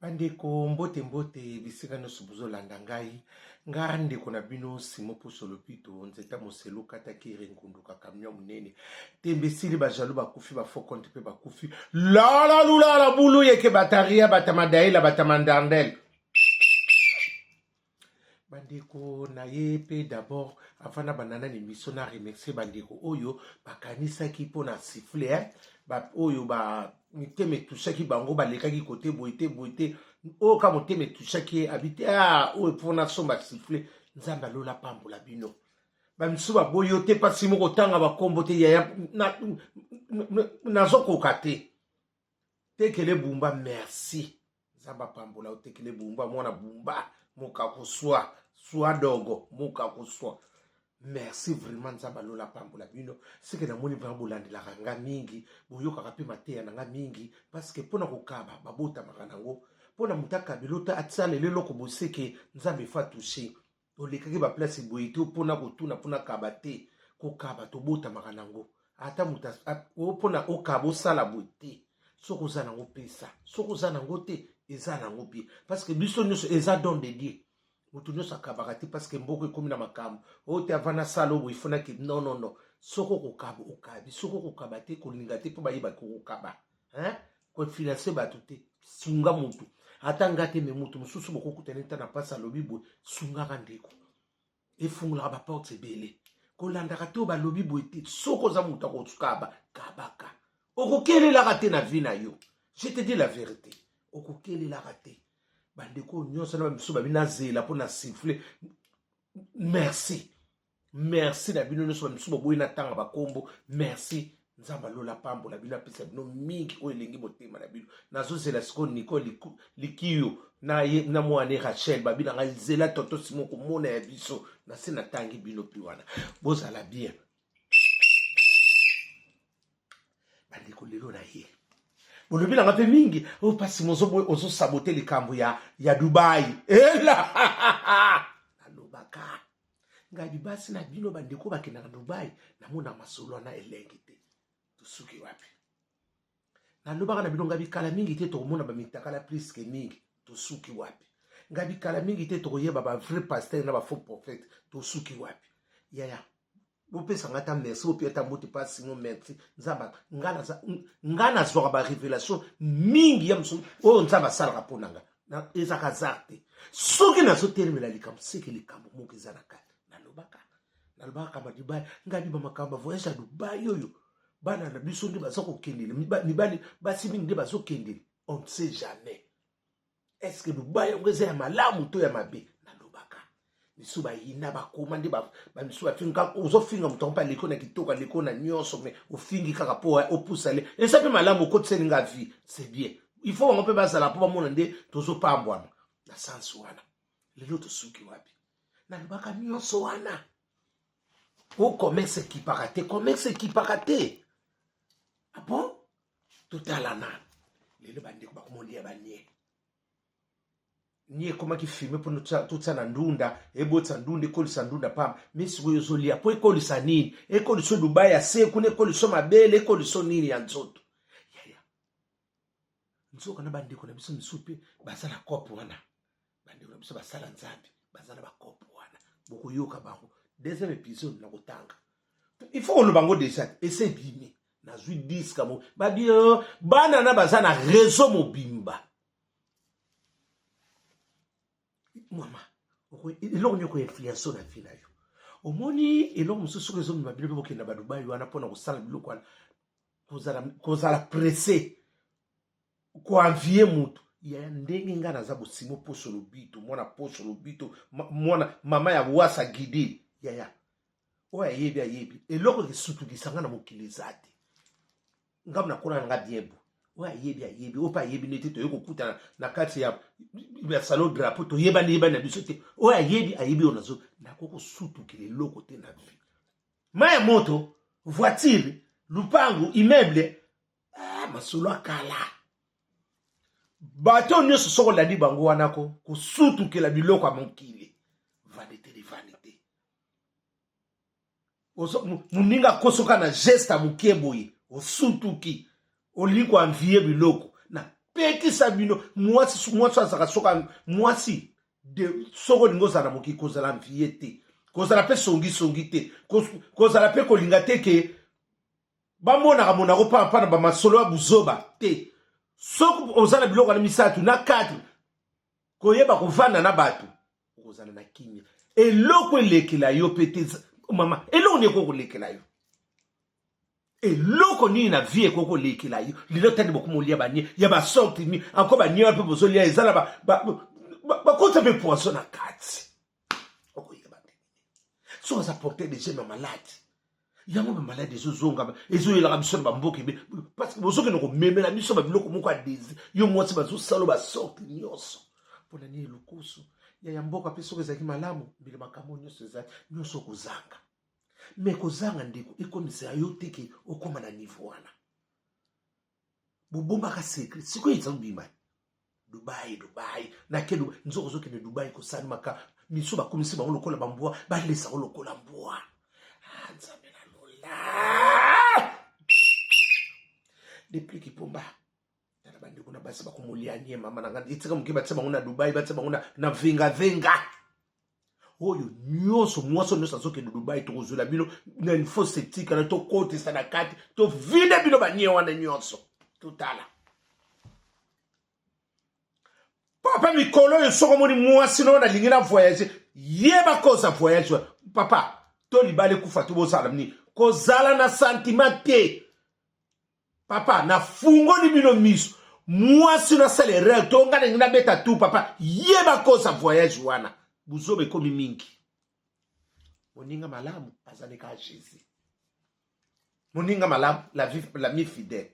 Bandeko mbote mbote bisika nyonso bozolanda ngai nga ndeko na bino Simo Poso Lopito nzeta moselu kata kiri ngunduka camion monene tembe esili ba jaloux bakufi ba faux compte mpe bakufi lala lulala bulu yeke bataria batamadaela batamandandel bandeko na ye mpe d'abord avant na banda nani émission na remercier bandeko oyo bakanisaki mpo na siffle eh? ba, oyo ba mitema etushaki bango balekaki kote boye te boye te oyo ka motema etushaki ye abi te ah, oyo mpo nasomba siffle nzambe alola pambola bino bamisusu baboyi yo te mpasi moko otanga bakombo te yaya nazokoka te tekele bumba merci nzambe apambola yo tekele bumba mwana bumba mokakoswa swa dogo mokakoswa merci vraiment nzambe alola apambola bino seke namoni vraiment bolandelaka nga mingi boyokaka mpe mateya na nga mingi parceke mpo na kokaba babotamaka nango mpo na moto akabela ota atisalela eloko boseke nzambe fa touche olekaki baplace boye te mpona kotuna mpona kaba te kokaba tobotamaka nango ata moto mpona okaba osala boye te soki oza nango pesa soki oza nango te eza nango bien parce que biso nyonso eza don de dieu moto nyonso akabaka te parce que mboka ekomi na makambo oyo te avant nasala oyo boye fonaki non non non soki okokaba okabi soki okokaba te kolinga te mpo bayebaki okokaba kofinanse bato te sunga motu ata nga te me motu mosusu bokokutana ata na mpasi alobi boye sungaka ndeko efungolaka baporte ebele kolandaka te oyo balobi boye te soki oza moto akokaba kabaka okokelelaka te na vie na yo je te dis la vérité okokelelaka te bandeko nyonso na bamisu babi nazela mpo na siffle merci merci na bino nyonso bamisusu boboyi natanga bakombo merci nzambe alola pambola bino apesa bino mingi oyo elengi motema na bino nazozela sikoyo nicole likiyo na, ye, na mwana rachel babi na ngai zela toto simo komona ya biso nase natangi bino mpe wana bozala bien bandeko lelo na ye bolobi nanga mpe mingi oyo oh, mpasi ozosabote likambo ya, ya dubai ela nalobaka ngai basi na bino bandeko bakendaka dubai namona masolo wana elengi te tosuki wapi nalobaka na bino ngai bikala mingi te tokomona bamitakala plus ke mingi tosuki wapi ngai bikala mingi te tokoyeba ba vrai pasteur na ba faux prophète tosuki wapi yaya bopesa ngai ata merci bopia ata mbote pa sino merci nzambe ngai nazwaka barevelation mingi ya mosusu oyo nzambe asalaka mpo na ngai ezaka hasard te soki nazotelemela likambo seke likambo moko eza na kati nalobaka nalobaka kama dubai ngai biba makambo ya voyage ya dubai oyo bana na biso nde baza kokendele mibali basi mingi nde bazokendele on ne sait jamais est ce que dubai yango eza ya malamu to ya mabe nalobaka misu bayina bakoma nde bamisu bafinga ozofinga moto yango mpe aleki na kitoko aleki na nyonso me ofingi kaka mpo opusa le eza mpe malamu okotiseli nga vie c'est bien il faut bango mpe bazala mpo bamona nde tozopambwama na sansi wana lelo tosuki wapi nalobaka nyonso wana o commerce ekipaka te commerce ekipaka te ah bon totala nanu lelo bandeko bakomolia banie nie ekomaki filme mpo totya na ndunda ebotisa ndunda ekolisa ndunda pamba mi sikoyo ozolia mpo ekolisa nini ekoliso dubai ya se kuna ekoliso mabele ekoliso nini ya nzoto yaya nzoka na bandeko na biso misusu mpe baza na kope wana bandeko na biso basala nzambe baza na bakope wana bokoyoka bango deuxième épisode na kotanga il faut koloba yango déjà ese ebimi nazwi diske mo babi oh, bana na baza na réseau mobimba mama eloko nini okoinfluence na vie na yo omoni eloko mosusu soki ezomema bino mpe bokenda badubai wana mpona kosala biloko wana kozala presse koanvie motu ya ndenge ngai naza bosimo poso lobito mwana poso lobito mwana mama ya wasa guide yaya oyo ayebi ayebi eloko esutukisa ngai na mokili eza te ngai nakola na ngai bien bo oyo ayebi ayebi oyo mpe ayebi nde te toye kokutana na kati ya, ya salon drapeau toyebani yebani na biso te oyo ayebi ayebi oyo nazo nakoki kosutukela eloko te na vie mai ya moto voiture lupangu immeuble ah, masolo ya kala bato nyonso soki olandi bango wana ko kosutukela biloko ya mokili vanite de vanite moninga akosoka na geste ya moke boye osutuki olingi koanvie biloko na Pekisa bino mwasi, mwasi azalaka soka mwasi de soki olingi ozala na mokili kozala envie te, kozala mpe songisongi te, kozala mpe kolinga te ke bamonaka monako pampa na bamasolo ya buzoba te. Soki oza na biloko wana misato na 4, koyeba kovanda na bato, okozala na kimia. Eloko elekela yo mpe te mama, eloko nini ekoki kolekela yo? Eloko nini na vie ekoki kolekela yo? Lelo tani bokoma olia banie ya basorte nini anko banie wana mpe bozolia eza na bakota mpe poison na kati, okoyeba te soki aza porte de gene ya maladi. Yango bamaladi ezozonga, ezoyelaka biso na bamboka ebe, parce que bozokende komemela biso babiloko moko ya desi. Yo mwasi, bazosala basorte nyonso mpona nini? Lokoso ya mboka. Mpe soki ezalaki malamu, mbele makambo nyonso ezali nyonso kozanga. Me kozanga, ndeko, ekomisa yo te ke okóma na niveau wana. Bobombaka secret, sikoyo eza obima Dubai, Dubai nake nzoko ozokende Dubai kosalimaka miso, bakomisi bango lokola bambwa, balesako lokola mbwa. Ah, Nzambe na lola! Depuis Kipomba, tala bandeko na basi bakomolia nie. Mama na ngai, etika moke, batia bango na Dubai, batia bango na vengavenga oyo nyonso. Mwasi nyonso azokende Dubai, tokozwela bino na info septique na tokotisa na kati, tovide bino banie wana nyonso. Totala papa, mikolo oyo soki omoni mwasi no nalingi na voyage, yeba koza voyage wana papa, to libala ekufa, to bozala nini, kozala na sentiment te. Papa, nafungoli bino miso. Mwasi nasala erreur to nga nalingi nabeta tu, papa, yeba koza voyage wana. Buzoba ekomi mingi. Moninga malamu azali kaka Jésus, moninga malamu, l'ami fidèle.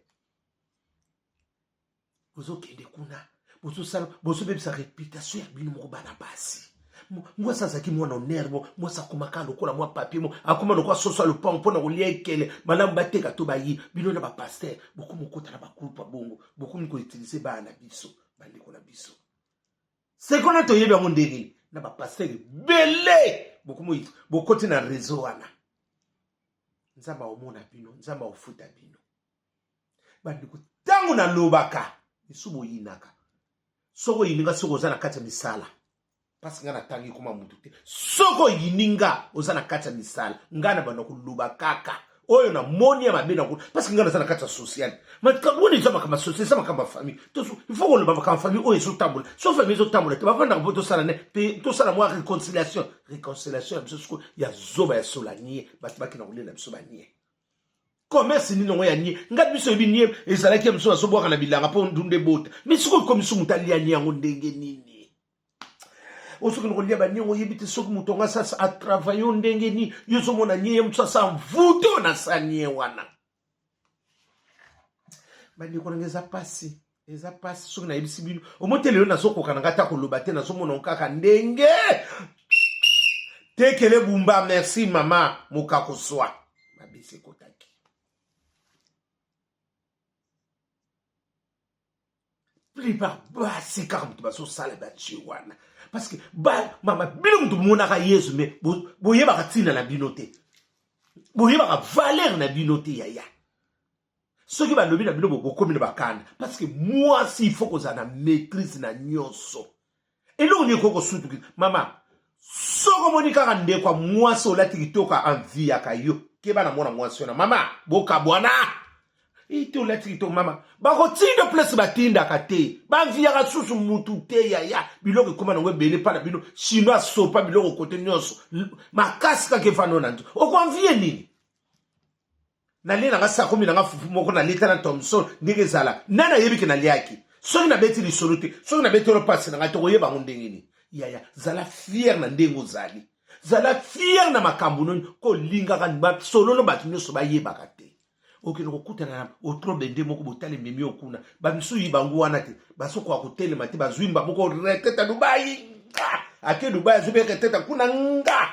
Bozokende kuna, bozosala, bozobebisa réputation ya bino moko bana basi. Mwasi azalaki mwana honneur mo, mwasi akomaka lokola mwa papier mo, akoma lokola soso ya lopango mpona kolia ekele malamu bateka to bayi. Bino na bapaster bokomi okota na bagroupe bongo, bokomi koutiliser bana na biso, bandeko na biso. Sekona toyebi yango ndenge nini na bapaster ebele bokomi bokoti na réseau wana. Nzambe aomona bino, Nzambe aofuta bino. Bandeko, ntango nalobaka misu boyinaka. Soki oyini nga, soki oza na kati ya misala, mpasi nga natangi koma mutu te. Soki oyini nga, oza na kati ya misala, nga na banda koloba kaka oyo namoni ya mabe na, parce que nga naza na kati ya social. Makambo wana eza makambo ya social, eza makambo ya famille. Il faut koloba makambo ya famille oyo ezotambola. So famille ezotambola te, bavandaka mpo tosala ne tosala mwa réconciliation. Réconciliation ya biso sikoyo ya zoba ya sola nie, bato bakenda kolela biso banie. Commerce nini yango ya nie? Ngai biso yebi nie ezalaki ya biso, bazobwaka na bilanga mpo ndunda ebota. Mais sikoyo ekomi so moto alia nie yango ndenge nini? Ozokende kolia baniongo, oyebi te soki moto yango asasa atravaille yo ndenge nini. Yo ozomona nie ye moto asa mvute oyo na nie wana. Bandeko nanga, eza pasi, eza pasi. Soki nayebisi bino omoi te, lelo nazokoka na ngai ata koloba te, nazomona kaka ndenge tekele bumba. Merci mama mokakoswa, mabesi ekotaki. Plupart basi kaka moto bazosala batie wana, parce que mama, bino moto bomonaka Yesu, mais boyebaka ntina na bino te, boyebaka valeur na bino te. Yaya, soki balobi na bino, bokomi na bakanda, parce que mwasi il faut kozala na maîtrise na nyonso. Eloko nini ekoki kosutuki mama? Soki omoni kaka ndeko ya mwasi olati kitoko, anviaka yo, keba na mwana mwasi wana. Mama, bokabwana ete olati kitoko, mama, bakotinda place batindaka te, banviaka susu mutu te. Yaya, biloko ekóma nango ebele mpa na bino. Chinois asopa biloko kote nyonso, makasi kaka efanda na nzo, okoanvie nini? Nalie nanga sakomi nanga fufu moko, naleta na Thomson ndenge ezala. Nani ayebi ke naliaki? Soki nabeti lisolo te, soki nabeti olo mpasi na ngai, tokoyeba yango ndenge nini? Yaya, zala fier na ndenge ozali, zala fier na makambo noni. Kolingaka solono bato nyonso bayebaka te. Okende kokutana na otrobe nde moko botala ememi yo kuna. Bamisusu bango wana te, bazokoka kotelema te, bazwi mba moko retraite Dubai nga ake Dubai, azwi mpe retraite kuna nga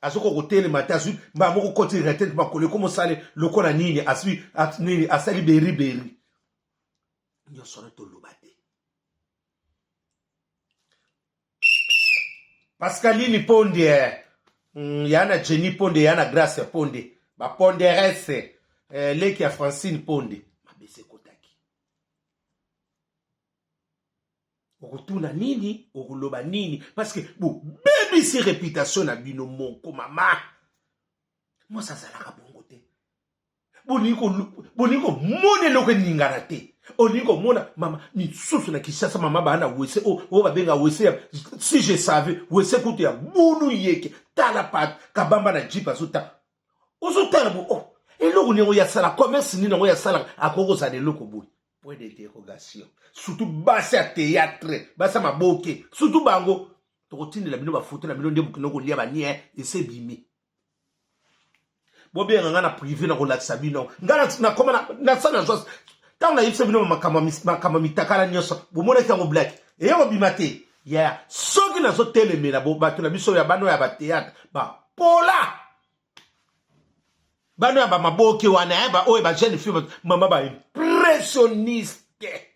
azokoka kotelema te, azwi mbala moko koti retraite, makolo ekomosale lokola nini, azwi nini, asali beriberi nyonso wana. Toloba te. Pascaline Ponde, ya na Jenny Ponde, ya na Grace Ponde, baponderese, leki ya Francine Ponde, mabese ekotaki. Okotuna nini, okoloba nini, parce que bobebisi reputation na bino moko. Mama mwasi azalaka bongo te. Bolingi komona eloko eningana te, olingi komona mama misusu na Kinshasa, mama baa na wese oyo babenga wese ya si je savais wese kutu ya bulu yeke. Tala pat kabamba na jeep azota, ozotala bo, oh, eloko nini yango ya sala, commerce nini yango ya salaka, akoki kozala eloko boye? Point d'interrogation. Surtout basi ya théâtre, basi ya maboke, surtout bango, tokotindela bino bafoto na bino nde bokende kolia banie ese ebimi. Bobenga nga na privé, na kolakisa bino. Nga nakoma nasa na zwa ntango nayebisa bino makambo mitakala nyonso, bomonaki yango black eye kobima te. Ya soki nazotelemela bato na biso ya bano ya batheatre, bapola bano ya bamaboke wana, oyo bajeune fille, mama baimpressionniste,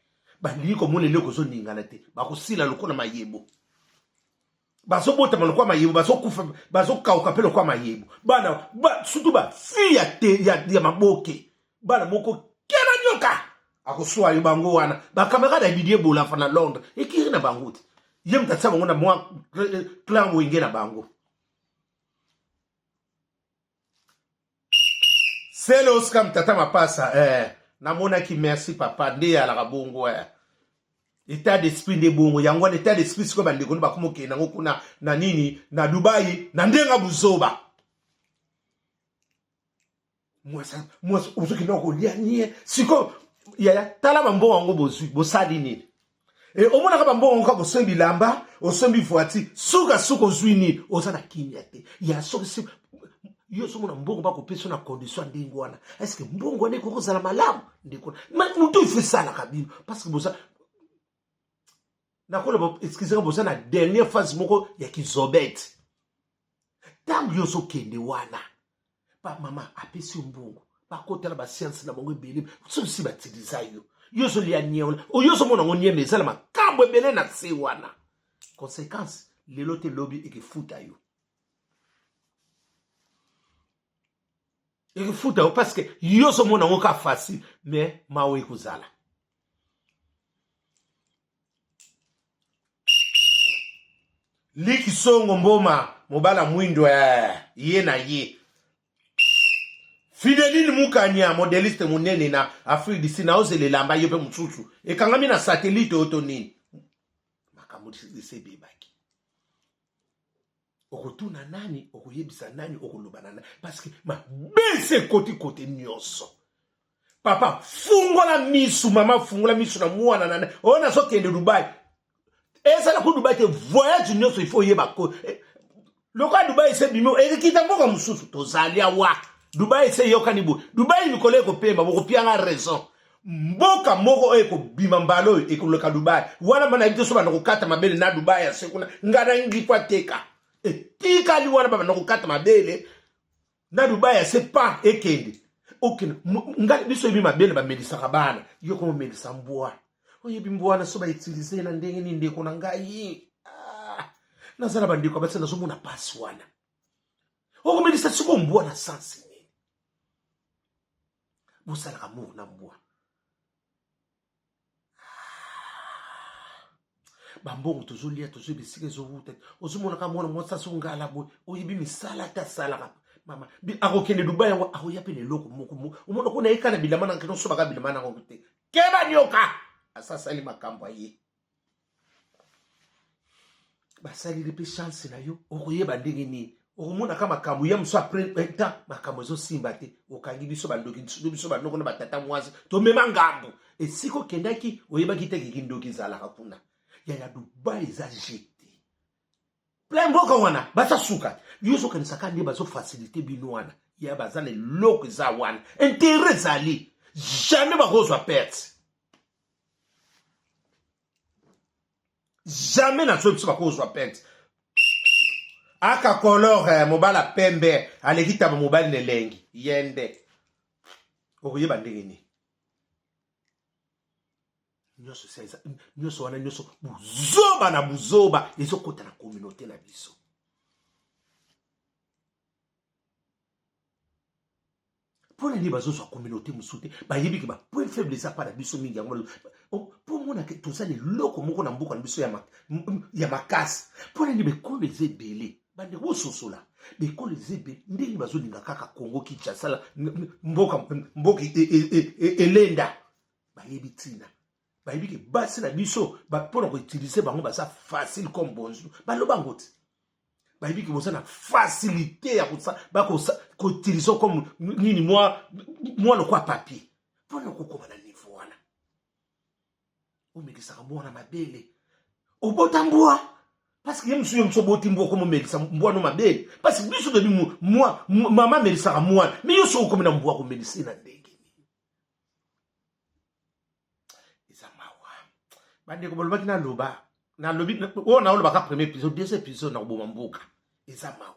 balingi komona eloko ezoningana te. Bakosila lokola mayebo, bazobotama lokola mayebo, bazokufa, bazokauka mpe lokola mayebo. Bana ba, surtout bafille ya, te, ya, ya maboke, bana moko kela nyoka akoswa yo. Bango wana bacamarade ya Didie Bolafa na Londres, ekiri na bango te, ye moto atia bango na mwa clan Wenge na bango. Sele Oscar Mtata Mapasa, namonaki, merci papa. Nde eyalaka bongo, état d'esprit nde bongo yango wana, état d'esprit. Sikoyo bandeko nde bakoma okende yango kuna na nini, na Dubai, na ndenge buzoba. Mwasi mwasi ozokende kolia nie sikoyo. Yaya, tala bambongo yango bozwi, bosali nini? E, omonaka bambongo yango kaka bosombi bilamba, osombi voiture, sukasuka ozwi nini? Oza na kimia te. Ya soki si yo ozomona mbongo bakopesa na condition ya ndenge wana, est-ce mbongo wana ekoki kozala malamu? Ndeko, motu ifo esalaka bino, parce que boza, nakoloba, excuse nga, boza na dernière phase moko ya kizobete. Ntango yo ozokende wana, ba mama apesi yo mbongo, bakotala basianse na bango ebele, soki si batiliza yo, yo ozolia nie wana, oyo ozomona yango nieme, eza na makambo ebele na se wana. Conséquence, lelo te lobi ekefuta yo, ekefuta yo, parce que yo ozomona yango ka facile, mais mawa ekozala. Liki Songo Mboma, mobala mwindo, ye na ye Fideline Mukanya, modeliste monene na Afrique du Sud, naozela elamba ye mpe mosusu ekangami na satellite oyo to nini, makambo ese ebebaki. Okotuna nani? Okoyebisa nani? Okoloba na nani? Parce que mabese ekoti kote nyonso. Papa, fungola misu. Mama, fungola misu na mwana na oyo nazokende Dubai. Ezala ko Dubai te, voyage nyonso ifo oyeba ko lokola Dubai ese bimi, ekekita mboka mosusu. Tozali awa, Dubai ese eyokani boye. Dubai mikolo ekopemba, bokopianga raison. Mboka moko oyo ekobima mbala oyo ekoleka Dubai wana, bana yebi te so banda kokata mabele na Dubai ya se kuna. Nga na ngipo ateka etikali wana, babanda kokata mabele na Dubai ya se pa ekende okende. Ngai biso yebi mabele bamelisaka bana, yo komomelisa mbwa. Oyebi mbwa wana so bautilize na ndenge nini? Ndeko na ngai, ah, naza na bandeko basi, nazomona pasi wana. Okomelisa sikoyo mbwa na sansi nini? Bosalaka mur na mbwa. Bambongo tozolia, tozoyeba esika ezowuta. Ozomonaka mwana mwasi azongala boye, oyebi misala ate asalaka. Mama akokende Dubai yango, akoya mpe na eloko moko. Omona kuna yeka na bilamba na nkeno, osobaka bilamba nango te. Keba nioka asasali makambo aye basaleli mpe chance na yo. Okoyeba ndenge nini? Okomonaka makambo ya mosu après temps, makambo ezosimba te. Okangi biso bandoki, nsudu biso banoko na batata mwasi, tomema ngambo esika okendaki, oyebaki te kiki ndoki ezalaka kuna. Yaya, Dubai eza jete plein. Mboka wana baza suka. Yo ozokanisaka nde bazofasilite bino wana, ya baza na eloko eza wana, intérêt ezali, jamais bakozwa perte, jamais na biso bakozwa perte. Aka color, mobala pembe aleki taba mobali na elengi ye nde. Okoyeba ndenge nini? Nyonso nyonso wana nyonso buzoba na buzoba ezokota na communauté na biso. Mpo na nini bazozwa communauté mosusu te? Bayebi ke bapoint faible eza mpa na biso mingi yango mpo omona ke toza na eloko moko na mboka na biso ya makasi. Mpo na nini bekolo eza ebele? Bandeko, bososola, bekolo eza ebele, ndenge bazolinga kaka Congo Kinshasa, mboka mboka elenda. Bayebi ntina, bayebi ke basi na biso mpo na koutilize bango baza facile comme bonjour. Baloba yango te, bayebi ke boza na facilité ya koutilize comme nini, mwa lokwa papier. Mpo na kokoma na niveau wana, omekisaka mwana mabele, obota mbwa, parce que ye mosusu, ye mosusu oboti mbwa, okoma omelisa mbwa no mabele, parce que biso toyebi mwa mama amelisaka mwana. Mais yo soki okomi na mbwa, komelisa ye na ndenge nini? Eza mawa, bandeko. Bolobaki naloba, nalobi oyo naolobaka. Premier épisode, deuxième épisode na koboma mboka. Eza mawa.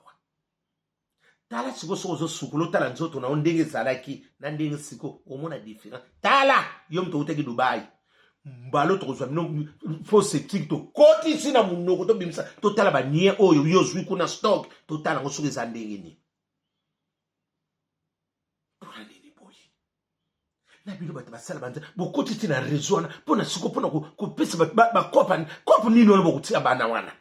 Tala sikoyo, soki ozosukola, otala nzoto na yo ndenge ezalaki na ndenge siko, omona différent. Tala yo moto outaki Dubai, mbalo tokozwa bino fosse septique, tokotisi na monoko, tobimisa, totala banie oyo yo ozwi kuna stock, totala yango soki eza ndenge nini. Mpona nini boye na bino bato basala banza bokoti ti na réseau wana? Mpona siko, mpona kopesa bakopa kope nini wana bokotia bana wana?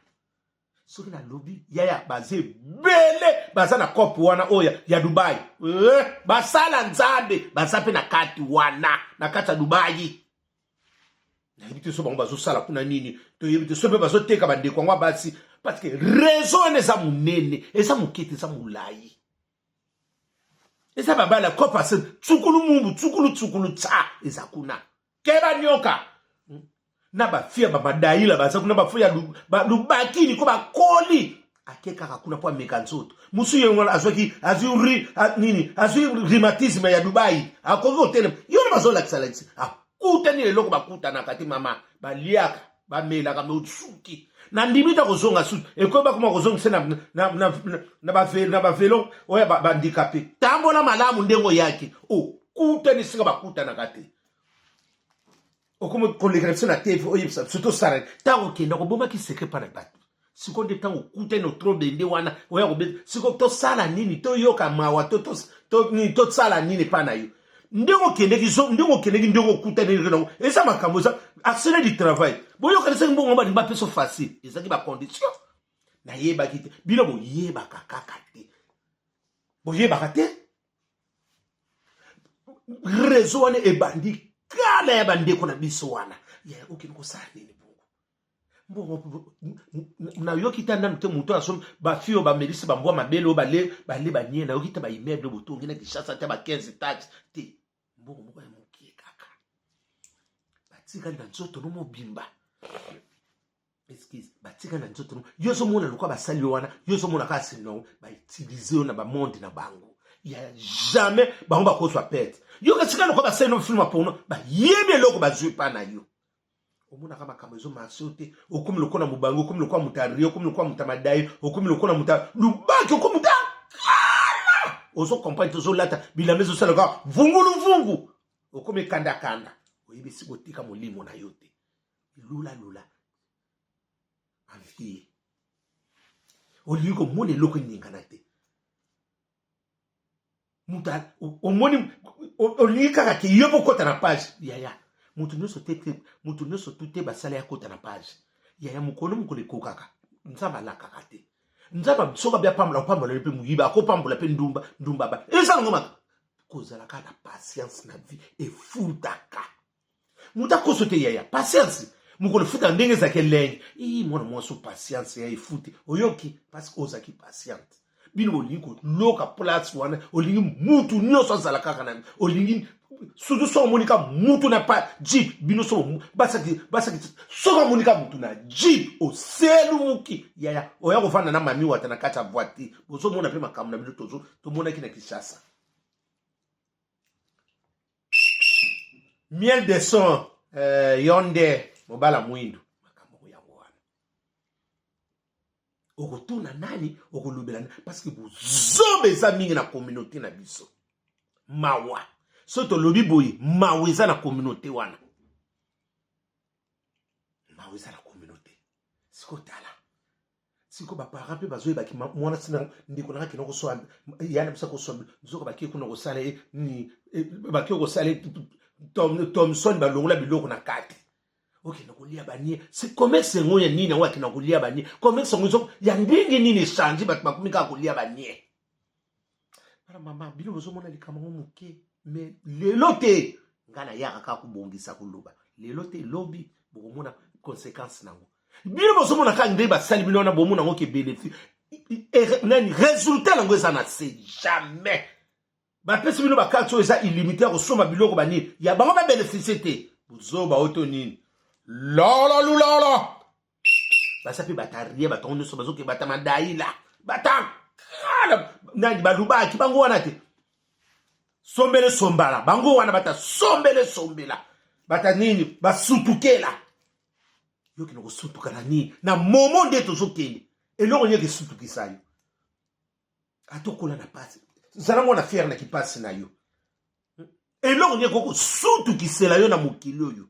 Soki nalobi, yaya, baza ebele, baza na cope wana oyo ya Dubai. Basala Nzambe baza mpe na kati wana, na kati ya Dubai. Nayebi te so bango bazosala kuna nini, toyebi te so mpe bazoteka bandeko yango ya basi, parce que réseau wana eza monene, eza moke te, eza molai, eza babala cope ase tsukulu mumbu tsukulu tsukulu tsa eza kuna. Keba nyoka na bafia bamadaila baza kuna, bafia lubakini ko bakoli ake kaka kuna mpo ameka nzoto. Mosu ye wana azwaki, azwi nini, azwi rhumatisme ya Dubai, akoki kotelema. Yo na bazolakisa lakisa, akutani eloko bakutanaka te. Mama, baliaka, bamelaka, mais osuki na ndimi ta kozonga susu. Ekoyi bakoma kozongisa na bavelo oyo bahandicapé. Tambola malamu ndenge oyaki, okutani esika bakutanaka te. Okomi koleka na biso na TV, oyebisa biso tosala. Ntango okenda kobomaki secret mpa na bato, sikoyo nde ntango okutani otrobende wana oya kobeta, sikoyo tosala nini? Toyoka mawa to nini? Tosala nini mpa na yo? Ndenge okendeki, ndenge okendeki, ndenge okutani nango, eza makambo, eza accident du travail. Boyokanisaki mbongo, balingi bapesa facile, ezalaki bacondition nayebaki te. Bino boyebaka kaka te, boyebaka te. Réseau wana ebandi kala ya bandeko na biso wana. Ya okende kosala nini? Bongo mbongo nayoki ta nanu te. Moto aso bafi oyo bamelisi bambwa mabele oyo bale bale banie, nayoki te baimmeuble botongi na Kinshasa te, ba 15 étage te. Mbongo moko ya mokie kaka batikali na nzoto no mobimba, excuse, batikali na nzoto no. Yo ozomona lokola basali yo wana, yo ozomona kaka sinon bautilize yo na bamonde na bango ya jamais bango bakozwa perte. Yo kasika lokola basali no film porno, bayebi eloko bazwi epa na yo. Omonaka makambo ezomarche yo te, okomi lokola mobangi, okomi lokola moto arie, okomi lokola moto amadai, okomi lokola moto lubaki, okomi moto akala, ozocomprendre te, ozolata bilamba ezosala kaka vunguluvungu, okomi kandakanda, oyebi esika otika molimo na yo te. Lulalula envie, olingi komona eloko eningana te. Moto omoni, olingi kaka ke yo bokota na page. Yaya, moto nyonso te te, moto nyonso tu te basala ya kota na page. Yaya, mokolo mokolo ekokaka, Nzambe alakaka te. Nzambe soki abi apambola, kopambola mpe moyibi, akopambola mpe ndumba. Ndumba ba eza nango maka kozala kaka na patience na vie efutaka. Moto akoso te, yaya, patience mokolo efutaka. Ndenge ezalaki elenge i mwana mwasi, patience ya efuti, oyoki, parce que ozalaki patiente. Bino bolingi koloka place wana, olingi mutu nyonso azala kaka na olingi, surtout soki omoni ka mutu na pa jeep. Bino so basaki basaki, soki omoni ka mutu na jeep, oselumuki. Yaya, oya kovanda na mami wata na kati ya voiture, bozomona mpe makambo na bino. Tozo tomonaki na Kinshasa miel de son, yo nde mobala mwindu. Makambo yango wana, okotuna nani, okolobela nani? Parce que bozoba eza mingi na communauté na biso. Mawa, so tolobi boye, mawa eza na communauté wana, mawa eza na communauté. Sikoyo tala. Siko baparent mpe bazoyebaki mwana sina ndeko nanga kenda koswa ya na biso koswa nzoka bakie kuna kosala ye nini eh, bakie kosala ye Thomson, balongola biloko na kati. Okenda kolia banie, si commerce yango ya nini yango? Akenda kolia banie, commerce yango ya ndenge nini? Echange, bato bakomi kaka kolia banie. Bana mama, bino bozomona likambo yango moke, mais lelo te ngai nayaka kaka kobongisa koloba. Lelo te, lobi bokomona conséquence nango. Bino bozomona kaka nde basali bino wana, bomona yango ke bénéfice nani, résultat nango eza na se. Jamais bapesi bino bakarte oyo eza illimité ya kosomba biloko banini ya bango, babénéficie te. Bozoba oyo to nini? Lolo lulolo baza mpe batarie, bato yango nyonso bazoke bata madaila bata nani, balubaki bango wana te. Sombele sombala bango wana, bata sombele sombela, bata nini, basutukela. Yo kende kosutuka na nini na momo nde tozokende? Eloko nini ekesutukisa yo? Ata okola na pasi, zala mwana fiere na kipasi na yo. Eloko nini ekoki kosutukisela yo na mokili oyo?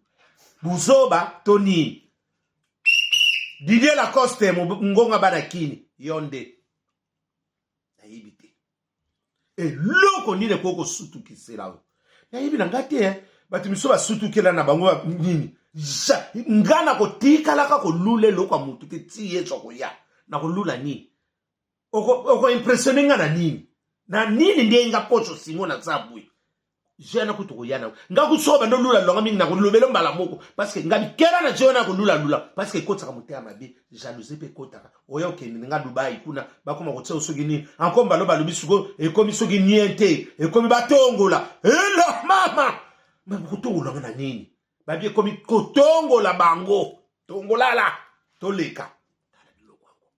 Buzoba to nini? Didier Lacoste, ngonga bana kini, yo nde nayebi te eloko nini ekoki kosutukisela yo. Nayebi na nga te eh. Bato misusu basutukela na bango nini? Nga na kotikalaka kolula eloko ya motu te ti Yesu akoya. Na kolula nini? Okoimpressionne nga na nini? Na nini nde nga pocho singo na zabwe jeune kutu koya na nga kusoka bando lula longa mingi na kolobela mbala moko, parce que nga bikela na jeune kolula lula, parce que ekotaka motema mabe, jalousie mpe ekotaka. Oya okende nga Dubai kuna, bakoma kotia soki nini encore, balo balobi sikoyo ekomi soki nien te, ekomi batongola elo mama kotongola ngo na nini? Babi ekomi kotongola bango, tongolala toleka. Tala biloko yango,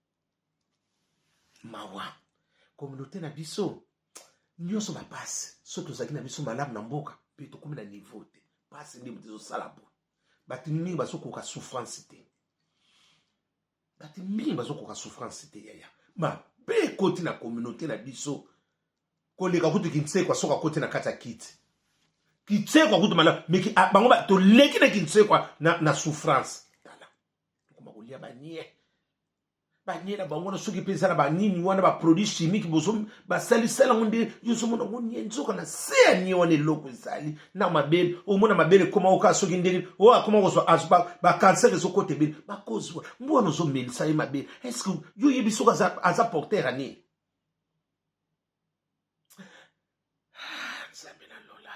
mawa. Communauté na biso nyonso bapasi. So tozalaki na biso malamu na mboka, mpe tokomi na niveau te. Pasi nde moto ezosala boye. Bato mingi bazokoka souffrance te, bato mingi bazokoka souffrance te. Yaya, mabe ekoti na communauté na biso koleka kutu kinsekwa. Soki akoti na kati ya kiti kinsekwa kutu malamu, meki bango toleki na kinsekwa na souffrance. Tala, tokoma kolia banie, banie na bango wana. Soki mpe eza na banini wana, baproduit chimique bozo basalisala yango, nde yo ozomona yango nie. Nzoka na se ya nie wana eloko ezali na mabele. Omona mabele ekoma oka soki ndenge oyo akoma kozwa bacancer, ezokota ebele bakozwa mbo wana. Ozomelisa ye mabele, est-ce yo oyebi soki aza porteur ya nini? Nzambe na lola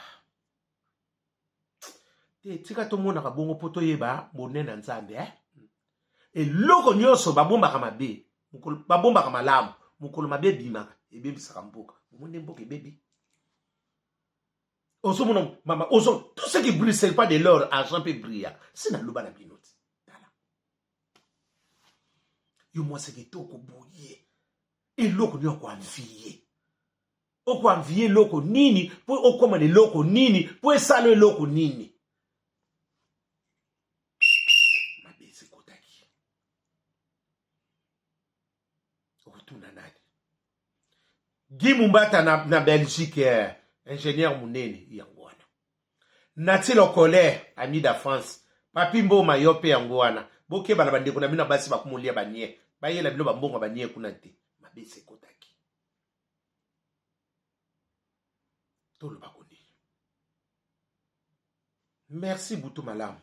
te, tika tomonaka bongo mpo toyeba bonene ya Nzambe, eh? Eloko nyonso babombaka mabe, babombaka malamu, mokolo mabe ebimaka, ebebisaka mboka. Omoni nde mboka ebebi. Ozomona mama ozo, tout ce qui brille, c'est pas de l'or, argent mpe brillaka. Si naloba na bino ti, tala yo mwasi kitoko boye, eloko nini okoenvie? Okoenvie eloko nini mpo okóma na eloko nini, mpo esala eloko nini? Mabe esekotaki, okotuna nani? Guy Mumbata na Belgique, ingénieur monene yango wana. Nati Lokole, ami da France, Papi Mboma, yo mpe yango wana. Bokeba na bandeko na bino basi bakomolia banie, bayela bino bambongo banie kuna te. Mabe esekotaki, toloba koni. Merci, butu malamu.